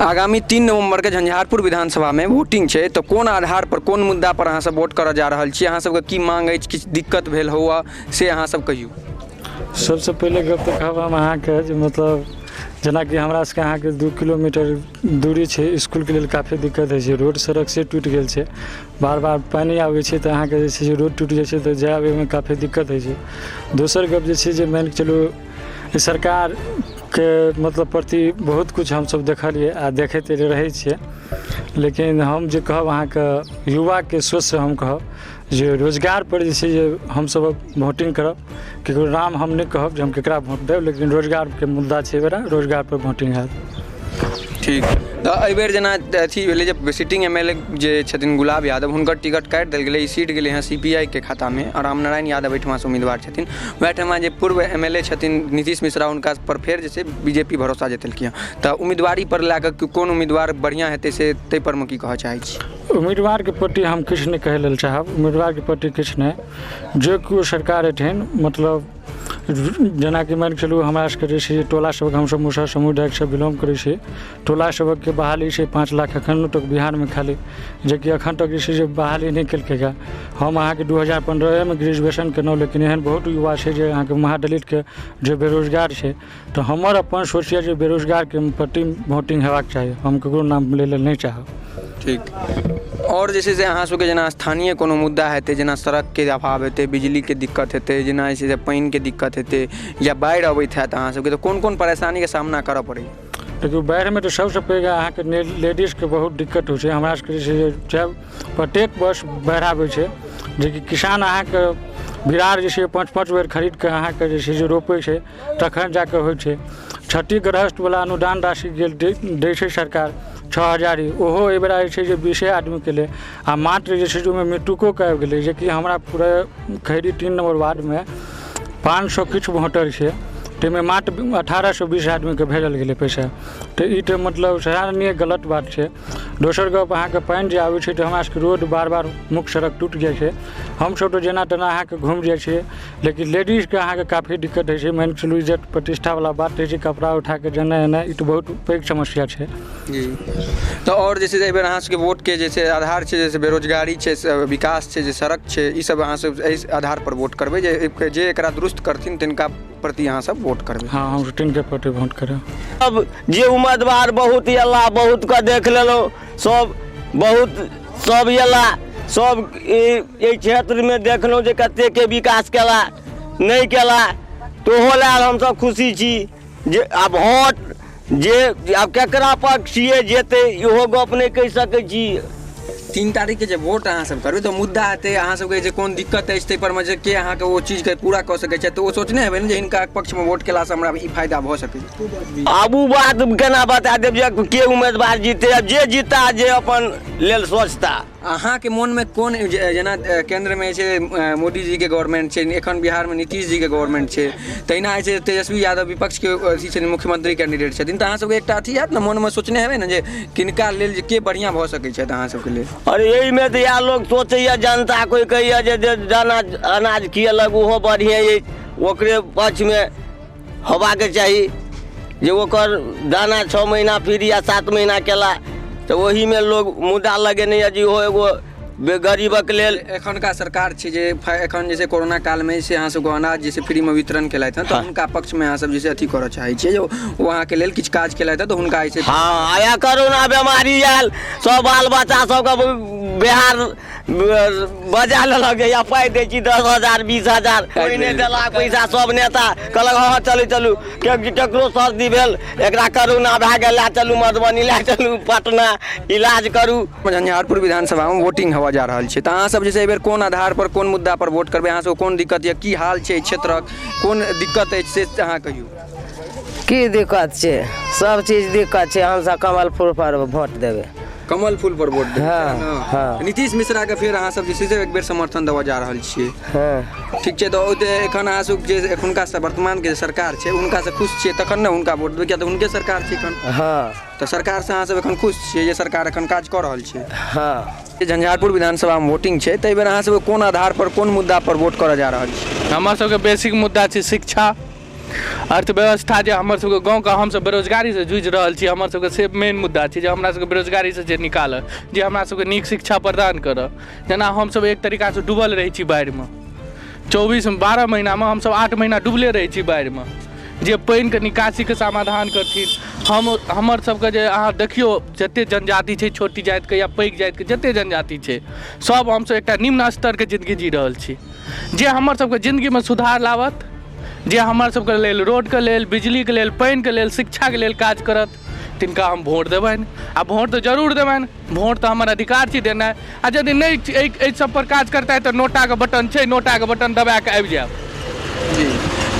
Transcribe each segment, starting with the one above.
आगामी 3 नवम्बरके झंझारपुर विधानसभामे वोटिंग छै, तऽ कोन आधार पर, कोन मुद्दा पर अहाँ सब वोट करऽ जा रहल छी? अहाँ सबके की मांग अछि, किछु दिक्कत भेल हुए, से अहाँ सब कहियौ। सबसँ पहिले गप तऽ कहब हम अहाँके जे मतलब जेनाकि हमरा सबके अहाँके 2 किलोमीटर दूरी छै इसकुलके लेल, काफी दिक्कत होइ छै। रोड सड़क से टूटि गेल छै। बार बार पानि आबै छै तऽ अहाँके जे छै से रोड टूटि जाइ छै, तऽ जाय आबैमे काफी दिक्कत होइ छै। दोसर गप जे छै जे मानिके चलू सरकारके मतलब प्रति बहुत किछु हमसब देखलियै आ देखैत रहै छियै, लेकिन हम जे कहब अहाँके, युवाके सोचसँ हम कहब जे रोजगारपर जे छै जे हमसब वोटिंग करब। ककरो नाम हम नहि कहब जे हम ककरा वोट देब, लेकिन रोजगारके मुद्दा छै एहिबेरा, रोजगारपर वोटिंग हैत। ठीक, तऽ एहिबेर जेना अथी भेलै जे सिटिंग एमएलए जे छथिन गुलाब यादव, हुनकर टिकट काटि देल गेलै। ई सीट गेलै हँ सीपीआईके खातामे आओर रामनारायण यादव एहिठमासँ उम्मीदवार छथिन। वएह ठमा जे पूर्व एमएलए छथिन नीतीश मिश्रा, हुनका पर फेर जे छै बीजेपी भरोसा जतेलखिन हँ। तऽ उम्मीदवारी पर लए कऽ कोन उम्मीदवार बढ़िआँ हेतै, से ताहि पर मे की कहऽ चाहै छी? उम्मीदवारके प्रति हम किछु नहि कहै लेल चाहब। उम्मीदवारके प्रति किछु नहि, जे केओ सरकार एथिन, मतलब जेनाकि मानि कऽ चलू हमरा सबके जे छै टोला सबके, हमसब मुसहर समुदायसँ बिलोंग करै छी, टोला सेवकके बहाली छै 5 लाख एखन तक बिहारमे खाली, जेकि एखन तक जे छै से बहाली नहि केलकै हँ। हम अहाँके 2015मे ग्रेजुएशन केलहुँ, लेकिन एहन बहुत युवा छै जे अहाँके महादलितके जे बेरोजगार छै। तऽ हमर अपन सोच यऽ जे बेरोजगारके प्रति वोटिंग हेबाक चाही। हम ककरो नाम लै लए नहि चाहब। ठीक, आओर जे छै से अहाँ सबके जेना स्थानीय कोनो मुद्दा हेतै, जेना सड़कके अभाव हेतै, बिजलीके दिक्कत हेतै, जेना जे छै से पानिके दिक्कत हेतै या बाढ़ि अबैत हैत अहाँ सबके, तऽ कोन कोन परेशानीके सामना करऽ पड़ैए? देखियौ, बाढ़िमे तऽ सबसँ पैघ अहाँके लेडीजके बहुत दिक्कत होइ छै। हमरा सबके जे छै से प्रत्येक वर्ष बाढ़ि आबै छै, जेकि किसान अहाँके बिरार जे छै पाँच पाँच बेर खरीदके अहाँके जे छै से रोपै छै, तखन जाके होइ छै। क्षतिग्रस्तवला अनुदान राशि जे दै छै सरकार 6000, ओहो एहिबेरा जे छै जे 20 आदमीके लेल आ मात्र जे छै से ओहिमे मृतकोके आबि गेलै, जेकि हमरा पूरा खैरी 3 नम्बर वार्डमे 500 किछु वोटर छै, ताहिमे मात्र 1820 आदमीके भेजल गेलै पैसा। तऽ ई तऽ मतलब सराहनीय गलत बात छै। दोसर गप, अहाँके पानि जे आबै छै तऽ हमरा सबके रोड बार बार मुख्य सड़क टूटि जाइ छै। हमसब तऽ जेना तेना अहाँके घुमि जाइ छियै, लेकिन लेडीजके अहाँके काफी दिक्कत होइ छै। मानि कऽ चलू इज्जत प्रतिष्ठावला बात होइ छै, कपड़ा उठाके जेनाइ एनाइ, ई तऽ बहुत पैघ समस्या छै। जी, तऽ आओर जे छै से एहिबेर अहाँ सबके वोटके जे छै आधार छै, जैसे बेरोजगारी छै, विकास छै, जे सड़क छै, ई सब अहाँ सब एहि आधार पर वोट करबै जे जे एकरा दुरुस्त करथिन तिनका प्रति अहाँ सब वोट करबै? हँ, हम तिनके प्रति वोट करब। अब जे उम्मीदवार बहुत अयला, बहुत के देख लेलहुँ, सब बहुत सब अयला, सब एहि क्षेत्रमे देखलहुँ जे कतेकके विकास केला, नहि केला, तऽ ओहो लए हमसब खुशी छी जे आब वोट जे आब केकरा पक्ष छियै जेतै, इहो गप नहि कहि सकै छी। 3 तारीखके जे वोट अहाँ सब करबै तऽ मुद्दा हेतै अहाँ सबके जे कोन दिक्कत अछि, ताहि परमे जे के अहाँके ओ चीजके पूरा कऽ सकै छै, तऽ ओ सोचने हेबै ने जे हिनका पक्षमे वोट केलासँ हमरा ई फायदा भऽ सकैए? आब ओ बात केना बता देब जे के उम्मीदवार जीतै? आब जे जीता, जे अपन लेल सोचता। अहाँके मोनमे कोन, जेना केन्द्रमे जे छै मोदीजीके गवर्नमेंट छै, एखन बिहारमे नीतीश जीके गवर्नमेंट छै, तहिना जे छै तेजस्वी यादव विपक्षके अथी छथिन, मुख्यमंत्री कैंडिडेट छथिन, तऽ अहाँ सबके एकटा अथी हैत ने, मोनमे सोचने हेबै ने जे किनका लेल जे के बढ़िआँ भऽ सकै छथि अहाँ सबके लेल? अरे, एहिमे तऽ इएह लोक सोचैए, जनता। कोइ कहैए जे दाना अनाज खिएलक ओहो बढ़िएँ अछि, ओकरे पक्षमे होबाके चाही, जे ओकर दाना 6 महीना फ्री या 7 महीना केला, तऽ ओहीमे लोग मुद्दा लगेने यऽ जे ओहो एगो गरीबक लेल। एखनका सरकार छै जे एखन जे छै कोरोना कालमे से अहाँ सबके अनाज जे छै फ्रीमे वितरण केलथि हँ, तऽ हुनका पक्षमे अहाँ सब जे छै अथी करऽ चाहै छियै जे ओ अहाँके लेल किछु काज केलथि हँ, तऽ हुनका जे छै। हँ, आया कोरोना बेमारी आयल, सब बाल बच्चा सबके बिहार बजा लेलक जे या पाइ दै छी 10,000, 20,000। कोइ नहि देलक पैसा। सब नेता कहलक हँ हँ, चलू चलू। केकरो सर्दी भेल, एकरा कोरोना भए गेल, लए चलू मधुबनी, लए चलू पटना, इलाज करू। झंझारपुर विधानसभामे वोटिंग होबऽ जा रहल छै, तऽ अहाँ सब जे छै एहिबेर कोन आधार पर, कोन मुद्दा पर वोट करबै? अहाँ सबके कोन दिक्कत यऽ, की हाल छै क्षेत्रक, कोन दिक्कत अछि, से अहाँ कहियौ। की दिक्कत छै? सब चीज दिक्कत छै। हमसब कमल फूल पर वोट देबै। कमल फूल पर वोट देबै? हाँ। ने? नीतीश मिश्रा के फेर अहाँ सब जे छै से एक बेर समर्थन देबऽ जा रहल छियै? हाँ। ठीक छै, तऽ ओते एखन अहाँ सब जे एखुनका वर्तमान के जे सरकार छै, हुनका से खुश छियै तखन ने हुनका वोट देबै, किया तऽ हुनके सरकार छै एखन? हाँ। तऽ सरकार से अहाँ सब एखन खुश छियै जे सरकार एखन काज कऽ रहल छै? हाँ। झंझारपुर विधानसभामे वोटिंग छै, तऽ एहि बेर अहाँ सबके कोन आधार पर, कोन मुद्दा पर वोट करऽ जा रहल छी? हमर सबके बेसिक मुद्दा छै शिक्षा। अर्थव्यवस्था जे हमर सबके गाँवके हमसब बेरोजगारीसँ जूझि रहल छी, हमर सबके से मेन मुद्दा छै जे हमरा सबके बेरोजगारीसँ जे निकालऽ, जे हमरा सबके नीक शिक्षा प्रदान करऽ। जेना हमसब एक तरीकासँ डूबल रहै छी बाढ़िमे, 24 12 महीनामे हमसब 8 महीना डूबले रहै छी बाढ़िमे। जे पानिके निकासीके समाधान करथिन। हम हमर सबके जे अहाँ देखियौ जते जनजाति छै, छोटी जातिके या पैघ जातिके जते जनजाति छै, सब हमसब एकटा निम्न स्तरके जिन्दगी जी रहल छी। जे हमर सबके जिन्दगीमे सुधार लाबत, जे हमर सबके लेल रोडके लेल, बिजलीके लेल, पानिके लेल, शिक्षाके लेल काज करत, तिनका हम वोट देबनि। आ वोट तऽ जरूर देबनि, वोट तऽ हमर अधिकार छी देनाइ। आ यदि नहि एहि सब पर काज करतै तऽ नोटाके बटन छै, नोटाके बटन दबाके आबि जायब। जी,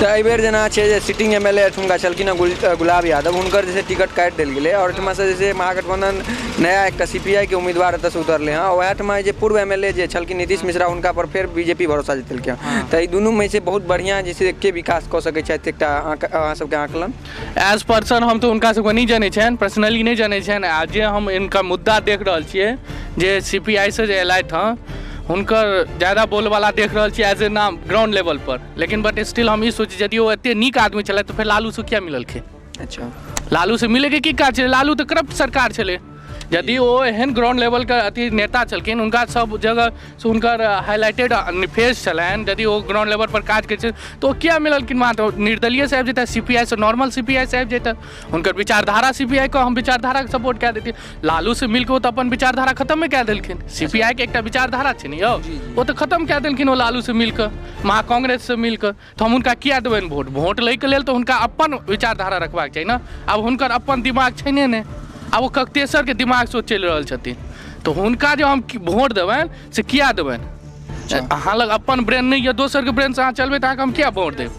तऽ एहिबेर जेना छै जे सिटिंग एम एल ए एहिठुमका छलखिन हँ गुलाब यादव, हुनकर जे छै टिकट काटि देल गेलै आओर एहिठुमासँ जे छै महागठबंधन नया एकटा सी पी I के उम्मीदवार एतऽसँ उतरलै हँ। ओएहठमा जे पूर्व एम एल ए जे छलखिन नीतीश मिश्रा, हुनका पर फेर बी जे पी भरोसा जतेलकै हँ। तऽ एहि दुनूमे से बहुत बढ़िआँ जे छै के विकास कऽ सकै छथि, एकटा अहाँ सबके आकलन? एज पर्सन हम तऽ हुनका सबके नहि जनै छियनि, पर्सनली नहि जनै छियनि। आ जे हम हिनकर मुद्दा देख रहल छियै जे सी पी I सँ जे एलथि हँ, हुनकर ज्यादा बोलबाला देख रहल छियै एज ए नाम ग्राउंड लेवल पर। लेकिन बट स्टिल हम ई सोचै यदि ओ एते नीक आदमी छलथि तऽ फेर लालूसँ किया मिललखिन? अच्छा, लालूसँ मिलैके की काज छलै? लालू तऽ करप्ट सरकार छलै। यदि ओ एहन ग्राउंड लेवलके अथी नेता छलखिन, हुनका सब जगह से हुनकर हाईलाइटेड फेस छलनि, यदि ओ ग्राउंड लेवल पर काज करै छै तऽ ओ किया मिललखिन? वहाँ तऽ निर्दलीय से आबि जेतै, सी पी I सँ, नॉर्मल सी पी I सँ आबि जेतै, हुनकर विचारधारा सी पी I के हम विचारधाराके सपोर्ट कए देतियै। लालूसँ मिलके ओ तऽ अपन विचारधारा खतमे कए देलखिन। सी पी I के एकटा विचारधारा छै ने यौ, ओ तऽ खतम कए देलखिन ओ लालूसँ मिलके, महाकांग्रेससँ मिलके। तऽ हम हुनका किया देबनि वोट? वोट लैके लेल तऽ हुनका अपन विचारधारा रखबाक चाही ने। आब हुनकर अपन दिमाग छैने नहि, आब ओ कतेसरके दिमागसँ ओ चलि रहल छथिन, तऽ हुनका जे हम वोट देबनि से किया देबनि? अहाँ लग अपन ब्रेन नहि यऽ, दोसरके ब्रेनसँ अहाँ चलबै तऽ अहाँके हम किया वोट देब?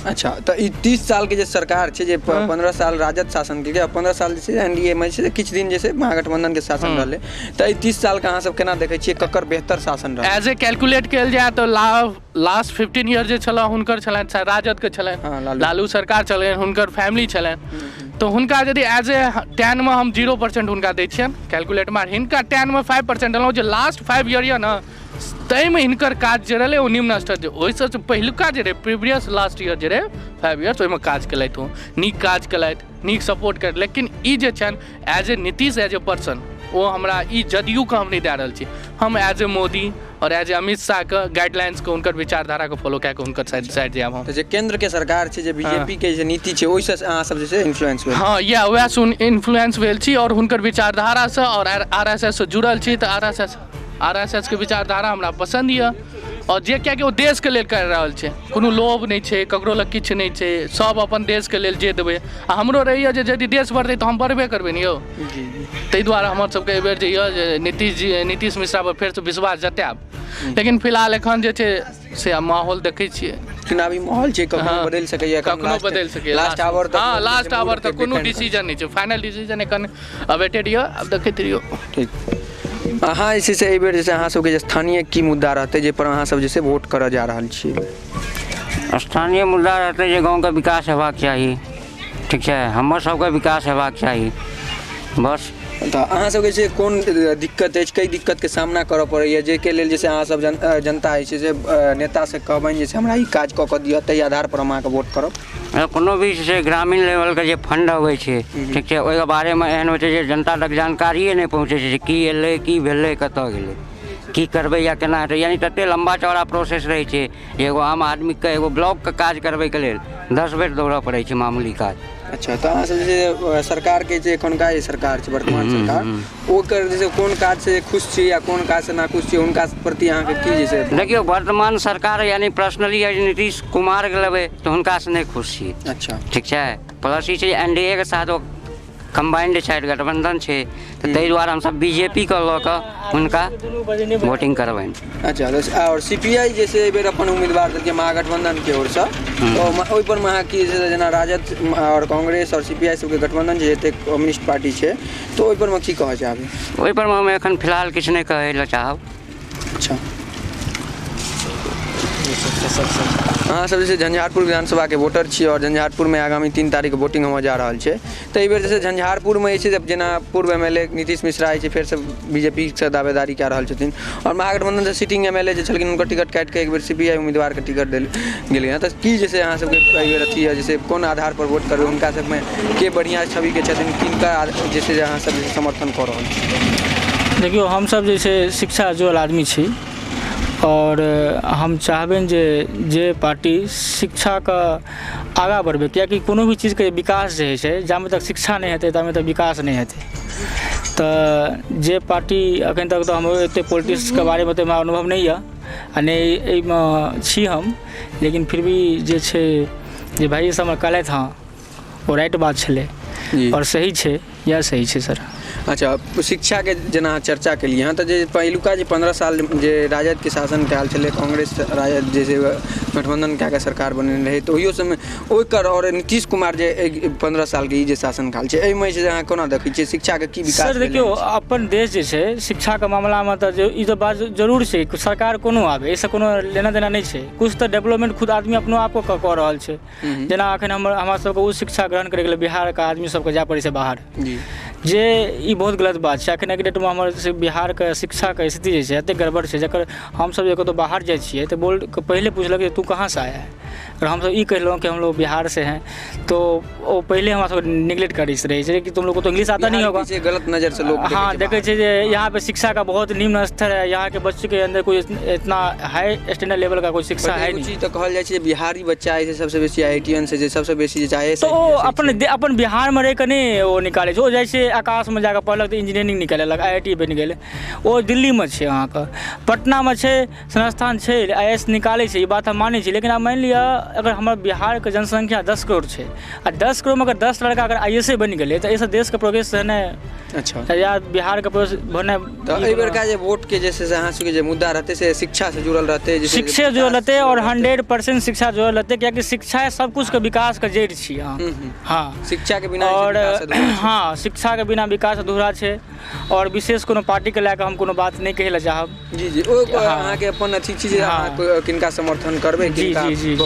अच्छा, तऽ ई 30 सालके जे सरकार छै, जे 15 साल राजद शासन केलकै आ 15 साल जे छै एन डी ए मे छै, किछु दिन जे छै महागठबंधनके शासन रहलै, तऽ एहि 30 सालके अहाँ सब केना देखै छियै, ककर बेहतर शासन रहलै? एज ए कैलकुलेट कयल जाय तऽ लास्ट 15 ईयर जे छलऽ हुनकर छलनि, चाहे राजदके छलनि, हँ, लालू सरकार छलनि, हुनकर फैमिली छलनि, तऽ हुनका यदि एज ए 10मे हम 0% हुनका दै छियनि कैलकुलेटमे, हिनका 10मे 5% देलहुँ, जे लास्ट 5 ईयर यऽ ने ताहिमे हिनकर काज जे रहलै ओ निम्न स्तर जे ओहिसँ पहिलुका जे रहै प्रीवियस लास्ट ईयर जे रहै 5 इयर्स, ओहिमे काज केलथि ओ, नीक काज केलथि, नीक सपोर्ट केलथि। लेकिन ई जे छनि as a Nitish as a person, ओ हमरा ई जदयूके हम नहि दए रहल छी, हम एज ए मोदी आओर एज ए अमित शाहके गाइडलाइंसके हुनकर विचारधाराके फॉलो कए कऽ हुनकर साइड जायब हम। तऽ जे केन्द्रके सरकार छै, जे बीजेपी के जे नीति छै, ओहिसँ अहाँ सब जे छै इन्फ्लुएंस भेल? हँ, इएह वएह इन्फ्लुएंस भेल छी आओर हुनकर विचारधारासँ आओर आर एस एस सँ जुड़ल छी, तऽ आर एस एस के विचारधारा हमरा पसन्द यऽ। आओर जे किएकि ओ देशके लेल करि रहल छै, कोनो लोभ नहि छै, ककरो लग किछु नहि छै, सब अपन देशके लेल जे देबै। आ हमरो रहैए जे यदि देश बढ़तै तऽ हम बढ़बे करबै ने यौ। ताहि दुआरे हमर सबके एहिबेर जे यऽ जे नीतीश जी, नीतीश मिश्रा पर फेरसँ विश्वास जतायब। लेकिन फिलहाल एखन जे छै से माहौल देखै छियै, चुनावी माहौल छै, कखनो बदलि सकैए, कखनो बदलि सकैए, लास्ट आवर तक। हँ, लास्ट आवर तक कोनो डिसीजन नहि छै, फाइनल डिसीजन एखन अवेटेड यऽ, आब देखैत रहियौ। ठीक, अहाँ जे छै से एहिबेर जे छै अहाँ सबके जे स्थानीय की मुद्दा रहतै जाहिपर अहाँ सब जे छै वोट करऽ जा रहल छियै? स्थानीय मुद्दा रहतै जे गाँवके विकास हेबाक चाही, ठीक छै, हमर सबके विकास हेबाक चाही बस। तऽ अहाँ सबके जे कोन दिक्कत अछि, कई दिक्कतके सामना करऽ पड़ैए, जाहिके लेल जे छै अहाँ सब जनता जे छै से नेतासँ कहबनि जे हमरा ई काज कऽ कऽ दिअ, ताहि आधारपर हम अहाँके वोट करब? कोनो भी जे छै ग्रामीण लेवलके जे फंड अबै छै, ठीक छै, ओहिके बारेमे एहन होइ छै जे जनता तक जानकारिए नहि पहुँचै छै जे की एलै, की भेलै, कतऽ गेलै, की करबै या केना हेतै। यानी ततेक लम्बा चौड़ा प्रोसेस रहै छै जे एगो आम आदमीके एगो ब्लॉकके काज करबैके लेल 10 बेर दौड़ऽ पड़ै छै, मामूली काज। अच्छा, तऽ अहाँ सब जे सरकारके जे एखनका जे सरकार छै, वर्तमान सरकार, ओकर जे कोन काज से खुश छी या कोन काज से नाखुश छी, हुनका प्रति अहाँके की जे छै? देखियौ, वर्तमान सरकार यानी पर्सनली यदि नीतीश कुमारके लेबै तऽ हुनकासँ नहि खुश छी। अच्छा। ठीक छै, प्लस ई छै एन डी ए के साथ ओ कम्बाइंड छथि, गठबंधन छै, तऽ ताहि दुआरे हमसब बी जे पी के लऽ कऽ हुनका वोटिंग करबनि। अच्छा, आओर सी पी I जे छै एहिबेर अपन उम्मीदवार देलकै महागठबंधनके ओरसँ, तऽ ओहिपर मे अहाँ की जेना राजद आओर कांग्रेस आओर सी पी I सबके गठबंधन जे एते कम्युनिस्ट पार्टी छै, तऽ ओहिपर मे की कहऽ चाहबै? ओहिपर मे हम एखन फिलहाल किछु नहि कहै लए चाहब। अच्छा, अहाँ सब जे छै झंझारपुर विधानसभाके वोटर छी आओर झंझारपुरमे आगामी 3 तारीख वोटिंग होमय जा रहल छै, तऽ एहिबेर जे छै झंझारपुरमे जे छै जेना पूर्व MLA Nitish Mishra जे छै फेरसँ बीजेपीसँ दावेदारी कए रहल छथिन आओर महागठबंधनसँ सिटिंग MLA जे छलखिन हुनकर टिकट काटि कऽ एक बेर CPI उम्मीदवारके टिकट देल गेलै हँ, तऽ की जे छै अहाँ सबके एहिबेर अथी यऽ जैसे कोन आधार पर वोट करबै, हुनका सबमे के बढ़िआँ छविके छथिन, किनका जे छै अहाँ सब समर्थन कऽ रहल छी? देखियौ, हमसब जे छै शिक्षा जुड़ल आदमी छी आओर हम चाहबनि जे जे पार्टी शिक्षाके आगाँ बढ़बै, कियाकि कोनो भी चीजके विकास जे होइ छै जामे तक शिक्षा नहि हेतै तामे तक विकास नहि हेतै। तऽ जे पार्टी एखन तक तऽ हम एतेक पोलिटिक्सके बारेमे तऽ हमरा अनुभव नहि यऽ आ नहि एहिमे छी हम, लेकिन फिर भी जे छै जे भाइजी सब हमरा कहलथि हँ ओ राइट बात छलै आओर सही छै, इएह सही छै सर। अच्छा, शिक्षाके जेना अहाँ चर्चा केलियै हँ, तऽ जे पहिलुका जे 15 साल जे राजदके शासन कयल छलै, कांग्रेस राजद जे छै गठबंधन कए कऽ सरकार बनेने रहै, तऽ ओहियो सबमे ओहिकर आओर नीतीश कुमार जे 15 सालके ई जे शासन काल छै एहिमे जे अहाँ कोना देखै छियै शिक्षाके की विकास? सर देखियौ, अपन देश जे छै शिक्षाके मामलामे तऽ जे ई तऽ बात जरूर छै, सरकार कोनो आबै एहिसँ कोनो लेना देना नहि छै, किछु तऽ डेवलपमेंट खुद आदमी अपनो आपके कऽ रहल छै। जेना एखन हमरा सबके उच्च शिक्षा ग्रहण करैके लेल बिहारके आदमी सबके जाय पड़ै छै बाहर, जे ई बहुत गलत बात छै। एखनके डेटमे हमर बिहारके शिक्षाके स्थिति जे छै एतेक गड़बड़ छै जकर हमसब जे कतहु बाहर जाइ छियै तऽ बोल पहिले पुछलक जे तू कहाँ से आया है, अगर हमसब ई कहलहुँ कि हमलोग बिहार से हैं तो ओ पहिले हमरा सबके निगलेक्ट करै रहै छै कि तुम लोग को तो इंग्लिश आता नहीं होगा, गलत नजर से लोग हाँ देखै छै जे यहाँ पे शिक्षा का बहुत निम्न स्तर है, यहाँ के बच्चे के अंदर कोई इतना हाई स्टैंडर्ड लेवल का कोई शिक्षा है नहीं। तऽ कहल जाइ छै बिहारी बच्चा जे सबसँ बेसी IITN से जे सबसँ बेसी जे IAS तऽ ओ अपन बिहारमे रहि कऽ नहि ओ निकालै छै, ओ जाइ छै आकाशमे जाकऽ पढ़लक तऽ इंजीनियरिंग निकाललक, IIT बनि गेल। ओ दिल्लीमे छै, अहाँके पटनामे छै संस्थान छै, IAS निकालै छै, ई बात हम मानै छी। लेकिन आब मानि लिअ अगर हमर बिहारके जनसंख्या 10 करोड़ छै आ 10 करोड़मे अगर 10 लड़का अगर IAS बनि गेलै तऽ एहिसँ देशके प्रोग्रेस हेनाइ अच्छा या बिहारके प्रोग्रेस भेनाइ। तऽ एहि बेरका जे वोटके जे छै से अहाँ सबके जे मुद्दा रहतै से शिक्षासँ जुड़ल रहतै, शिक्षे जुड़ल रहतै आओर 100% शिक्षा जुड़ल रहतै, कियाकि शिक्षा सब कुछके विकासके जड़ि छी अहाँ। हाँ, शिक्षाके बिना आओर हाँ शिक्षाके बिना विकास अधूरा छै आओर विशेष कोनो पार्टीके लए कऽ हम कोनो बात नहि कहै लए चाहब। जी जी, ओ अहाँके अपन अथी छी जे अहाँ किनका समर्थन करबै, किनका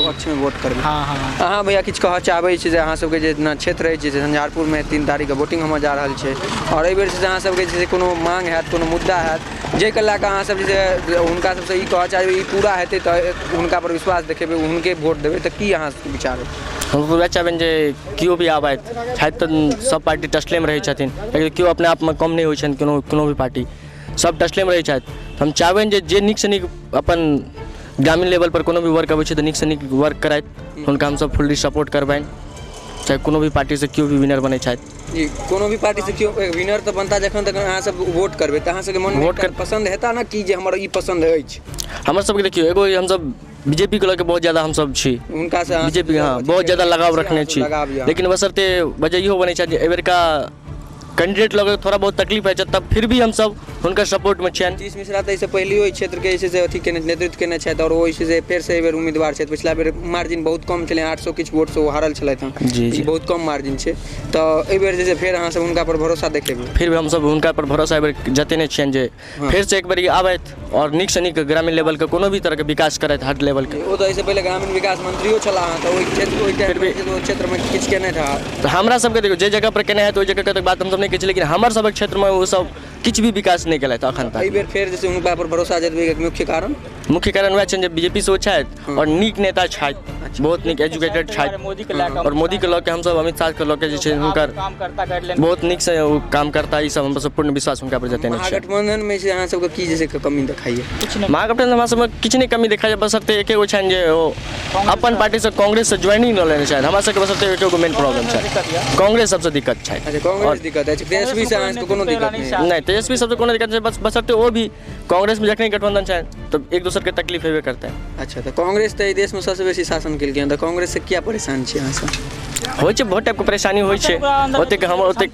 पक्षमे वोट करबै। हाँ हाँ। अहाँ भैया किछु कहऽ चाहबै छी जे अहाँ सबके जे इतना क्षेत्र अछि जे झंझारपुरमे 3 तारीखके वोटिंग होमय जा रहल छै आओर एहिबेर जे अहाँ सबके जे कोनो मांग हैत, कोनो मुद्दा हैत जाहिके लए कऽ अहाँ सब जे हुनका सबसँ ई कहऽ चाहबै ई पूरा हेतै तऽ हुनका पर विश्वास देखेबै, हुनके वोट देबै, तऽ की अहाँ सबके विचार अछि? हम वएह चाहबनि जे केओ भी आबथि छथि तऽ सब पार्टी टसलेमे रहै छथिन, लेकिन केओ अपना आपमे कम नहि होइ छनि, कोनो कोनो भी पार्टी सब टसलेमे रहै छथि। हम चाहबनि जे नीकसँ नीक अपन ग्रामीण लेवलपर कोनो भी वर्क अबै छै तऽ नीकसँ नीक वर्क करथि, हुनका हमसब फुल्ली सपोर्ट करबनि, चाहे कोनो भी पार्टीसँ केओ भी विनर बनै छथि। जी, कोनो भी पार्टीसँ केओ विनर तऽ बनता जखन तक अहाँ सब वोट करबै तऽ अहाँ सबके मनमे वोट पसन्द हेता ने कि जे हमर ई पसन्द अछि? हमर सबके देखियौ एगो हमसब बीजेपी के लऽ के बहुत ज़्यादा हमसब छी, हुनकासँ बीजेपी हाँ बहुत ज़्यादा लगाव रखने छी, लेकिन बशर्ते वजह इहो बनै छै जे एहिबेरका कैंडिडेट लऽ के थोड़ा बहुत तकलीफ होइ छै, तब फिर भी हमसब हुनकर सपोर्टमे छियनि। नीतीश मिश्रा तऽ एहिसँ पहिलियो एहि क्षेत्रके जे छै से अथी केने नेतृत्व केने छथि आओर ओ जे छै से फेरसँ एहिबेर उम्मीदवार छथि। पिछला बेर मार्जिन बहुत कम छलै, 800 किछु वोटसँ ओ हारल छलथि हँ, जी ई बहुत कम मार्जिन छै, तऽ एहिबेर जे छै फेर अहाँसब हुनका पर भरोसा देखेबै? फिर भी हमसब हुनका पर भरोसा एहिबेर जतेने छियनि जे फेरसँ एक बेर ई आबथि आओर नीकसँ नीक ग्रामीण लेवलके कोनो भी तरहके विकास करथि हर लेवलके। ओ तऽ एहिसँ पहिले ग्रामीण विकास मंत्रियो छलाह हँ, तऽ ओहि क्षेत्र ओहि टाइम ओहि क्षेत्रमे किछु केने रहए? तऽ हमरा सबके देखियौ जे जगह पर केने हैत ओहि जगहके तऽ बात हमसब नहि कहै छी, लेकिन हमर सबक क्षेत्रमे ओ सब किछु भी विकास नहि केलथि अखन तक। एहि बेर फेर जे छै हुनका पर भरोसा जतबैके मुख्य कारण? मुख्य कारण वएह छनि जे बीजेपी से ओ छथि आओर नीक नेता छथि, बहुत नीक एजुकेटेड छथि आओर मोदीके लऽ के हमसब अमित शाहके लऽ के जे छै हुनकर बहुत नीकसँ ओ काम करता, ई सब हमसब पूर्ण विश्वास हुनका पर जतेने छियै। महागठबंधनमे जे अहाँ सबके की जे छै कमी देखाइए? महागठबंधन हमरा सबमे किछु नहि कमी देखाइए, बशर्ते एके गो छनि जे ओ अपन पार्टीसँ कांग्रेससँ ज्वाइनिंग लऽ लेने छथि। हमरा सबके बशर्ते एके गो मेन प्रॉब्लम छै, कांग्रेस सबसँ दिक्कत छै। अच्छा, कांग्रेस दिक्कत अछि, तेजस्वी से अहाँ सबके कोनो दिक्कत नहि? नहि, तेजस्वी सबसँ कोनो दिक्कत नहि, बस बशर्ते ओ भी कांग्रेसमे जखने गठबंधन छै तऽ एक दोसरके तकलीफ हेबे करतै। अच्छा, तऽ कांग्रेस तऽ एहि देशमे सबसँ बेसी शासन केलकै हँ, तऽ कांग्रेससँ किया परेशान छी अहाँ सब? होइ छै बहुत टाइपके परेशानी होइ छै, ओतेक हमर ओतेक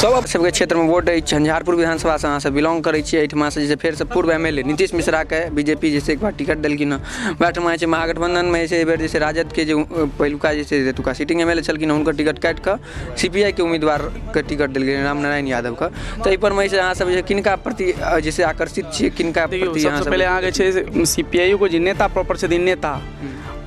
सब सबके क्षेत्रमे वोट अछि। झंझारपुर विधानसभासँ अहाँ सब बिलोंग करै छियै, एहिठमासँ जे छै फेरसँ पूर्व एम एल ए नीतीश मिश्राके बीजेपी जे छै एक बार टिकट देलखिन हँ। वएह जे छै महागठबंधनमे जे छै एहि बेर जे छै राजदके जे पहिलुका जे छै एतुका सिटिंग एम एल ए छलखिन हँ, हुनकर टिकट काटि कऽ सीपीआईके उम्मीदवारके टिकट देल गेलै, रामनारायण यादवके। तऽ एहिपर मे जे छै अहाँ सब जे किनका प्रति जे छै आकर्षित छियै, किनका देखियौ, प्रति अहाँ सबसँ सब? पहिले अहाँके छै सी पी I ओ के जे नेता प्रॉपर छथिन नेता,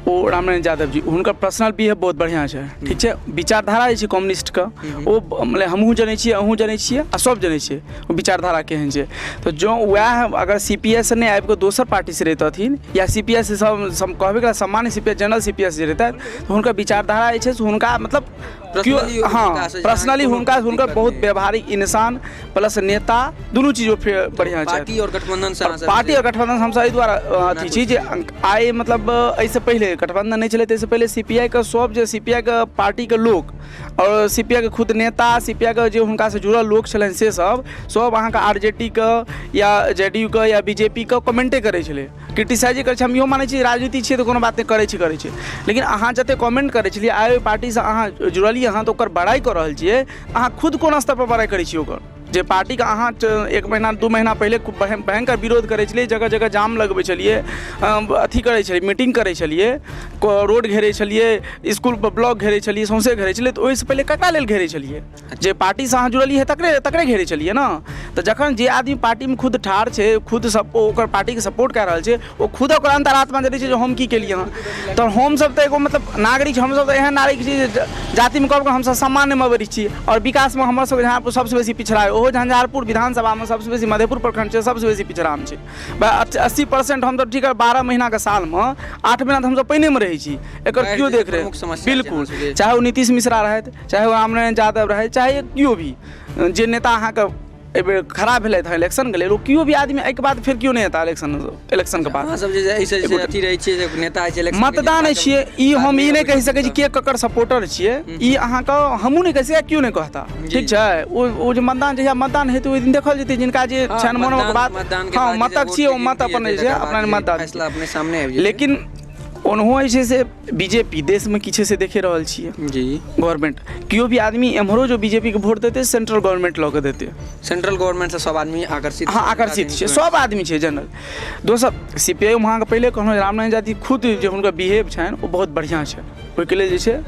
ओ रामनारायण यादव जी, हुनकर पर्सनल बिहेव बहुत बढ़िआँ छै, ठीक छै। विचारधारा जे छै कम्युनिस्टके, ओ मतलब हमहूँ जनै छियै, अहूँ जनै छियै आ सब जनै छियै ओ विचारधारा केहन छै। तऽ जँ वएह अगर सी पी I सँ नहि आबि कऽ दोसर पार्टीसँ रहितथिन या सी पी I सँ सब कहबे कला सामान्य C P I, general C P I सँ जे रहितथि, तऽ हुनकर विचारधारा जे छै से हुनका मतलब केओ पर्सनली हँ हुनकासँ जे पर्सनली अहाँके हुनका कोनो हुनकर दिक्कत बहुत नहि। व्यवहारिक इंसान प्लस नेता दुनू चीज ओ फेर बढ़िआँ छथि। पार्टी आओर गठबंधन से अहाँ सब पार्टी आओर गठबंधन हमसब एहि दुआरे अथी छी जे आइ मतलब एहिसँ पहिले गठबंधन नहि छलै, ताहिसँ पहिले सी पी I के सब जे सी पी I के पार्टीके लोक आओर सी पी I के खुद नेता, सी पी I के जे हुनकासँ जुड़ल लोक छलनि, से सब सब अहाँके आर जे डी के या जे डी यू के या बी जे पी के कमेंटे करै छलै, क्रिटिसाइजे करै छै। हम इहो मानै छी राजनीति छियै तऽ कोनो बात नहि, करै छै करै छै, लेकिन अहाँ जतेक कमेंट करै छलियै, आइ ओहि पार्टीसँ अहाँ जुड़लियै हँ तऽ ओकर बड़ाइ कऽ रहल छियै। अहाँ खुद कोन स्तरपर बड़ाइ करै छियै ओकर, जे पार्टीके अहाँ 1 महीना 2 महीना पहिले खूब भयङ्कर विरोध करै छलियै, जगह जगह जाम लगबै छलियै, अथी करै छलियै, मीटिंग करै छलियै, रोड घेरै छलियै, इसकुलपर ब्लॉक घेरै छलियै, सौँसे घेरै छलियै, तऽ ओहिसँ पहिले ककरा लेल घेरै छलियै? जे पार्टीसँ अहाँ जुड़लियै तकरे तकरे घेरै छलियै ने। तऽ जखन जे आदमी पार्टीमे खुद ठाढ़ छै, खुद सब ओकर पार्टीके सपोर्ट कए रहल छै, ओ खुद ओकर अंतरात्मा जनै छै जे हम की केलियै हँ। तऽ हमसब तऽ एगो मतलब नागरिक छी, हमसब तऽ एहन नागरिक छी जे जातिमे कहब हमसब सामान्य मवेशी छी आओर विकासमे हमर सबके झंझारपुर सबसँ बेसी पिछड़ा अइ। ओहो झंझारपुर विधानसभामे सबसँ बेसी मधेपुर प्रखण्ड छै, सबसँ बेसी पिछड़ामे छै। 80% हमसब ठीक 12 महीनाके सालमे 8 महीना तऽ हमसब पानिएमे रहै छी। एकर बाढ़ि केओ जे देख प्रमुख रहे समस्या छै बिल्कुल अहाँ सबके। चाहे ओ नीतीश मिश्रा रहथि, चाहे ओ रामनारायण यादव रहथि, चाहे केओ भी जे नेता अहाँके एहिबेर खड़ा भेलथि हँ इलेक्शनके लेल, ओ केओ भी आदमी एहिके बाद फेर केओ नहि एता इलेक्शनके बाद। अहाँ सब जे एहिसँ जे अथी रहै छियै जे नेता होइ छै इलेक्शन के मतदान जीतलाके छियै ई, बाद हम नहि ई नहि अबै कहि छै सकै छी तऽ। के ककर सपोर्टर छियै, ई अहाँके हमहूँ नहि कहि सकै, केओ नहि कहता, ठीक छै। ओ जे मतदान जहिया मतदान हेतै ओहि दिन देखल जेतै जिनका जे हँ, छनि मोनक मतदान बात। मतदान के हँ बाद जे मतक वोट छियै के ओ मत गिनती अपन हेतै जे छै तकर अपना बाद जे मतदान फैसला अपने सामने आबि जेतै। लेकिन ओनहो जे छै से बीजेपी देशमे की छै से देखे रहल छियै। जी गवर्नमेंट केओ भी आदमी एम्हरो जो बीजेपी के वोट देतै, सेंट्रल गवर्नमेंट लऽ कऽ देतै। सेंट्रल गवर्नमेंट से सब आदमी आकर्षित हँ छै, आकर्षित छै हुनका सब आदमी छै जनरल। दोसर सी पी I हम अहाँके पहिले कहलहुँ, रामनारायण यादव खुद जे हुनकर बिहेव छनि ओ बहुत बढ़िआँ छै। ओहिके लेल जे छै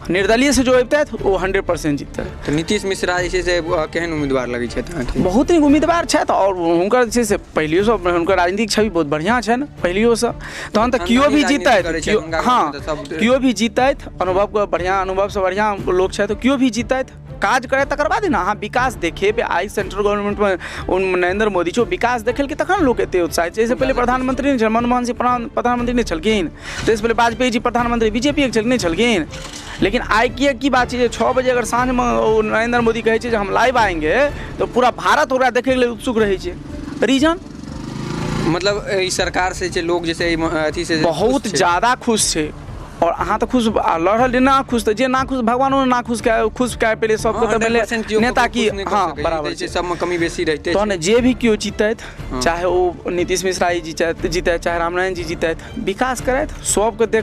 निर्दलीयसँ जो अबितथि ओ 100% जीततथि। तऽ नीतीश मिश्रा जे छै से केहन उम्मीदवार लगै छथि अहाँके? बहुत नीक उम्मीदवार छथि आओर हुनकर जे छै से पहिलियोसँ हुनकर राजनीतिक छवि बहुत बढ़िआँ छनि पहिलियोसँ। तहन तऽ केओ भी खानदानी राजनीति करै जीतथि छथि केओ हुनका हँ घरमे तऽ सब केओ भी जीतथि, अनुभवके बढ़िआँ अनुभवसँ बढ़िआँ लोक छथि, केओ भी जीतथि काज करथि तकर बाद ने अहाँ विकास देखेबै। आइ सेंट्रल गवर्नमेंटमे ओ नरेंद्र मोदी छै, ओ विकास देखेलकै तखन लोक एते उत्साहित छै। एहिसँ पहिले प्रधानमंत्री नहि छल मनमोहन सिंह, प्रधानमंत्री नहि छलखिन? ताहिसँ पहिले वाजपेयी जी प्रधानमंत्री बीजेपी के छलखिन, नहि छलखिन? लेकिन आइ किए की बात छै जे 6 बजे अगर साँझमे ओ नरेंद्र मोदी कहै छै जे हम लाइव आएंगे तऽ पूरा भारत ओकरा देखैके लेल उत्सुक रहै छै। रीजन मतलब ई सरकार से जे लोग जे छै अथी से बहुत खुश छै। ज्यादा खुश छै। आओर अहाँ तऽ खुश आ लड़ल जे ना खुश तऽ जे ना खुश भगवानो ना खुश कए खुश कए पेलै सबके हँ, तऽ भेलै 100% केओ नेता ककरो की खुश नहि कऽ हँ सकैए, बराबर ई तऽ छै। छै सबमे कमी बेसी रहिते तहन छै। जे भी केओ जीतथि, हँ। चाहे ओ नीतीश मिश्रा जी जीतथि, चाहे रामनारायण जी जीतथि, विकास करथि सबके देख।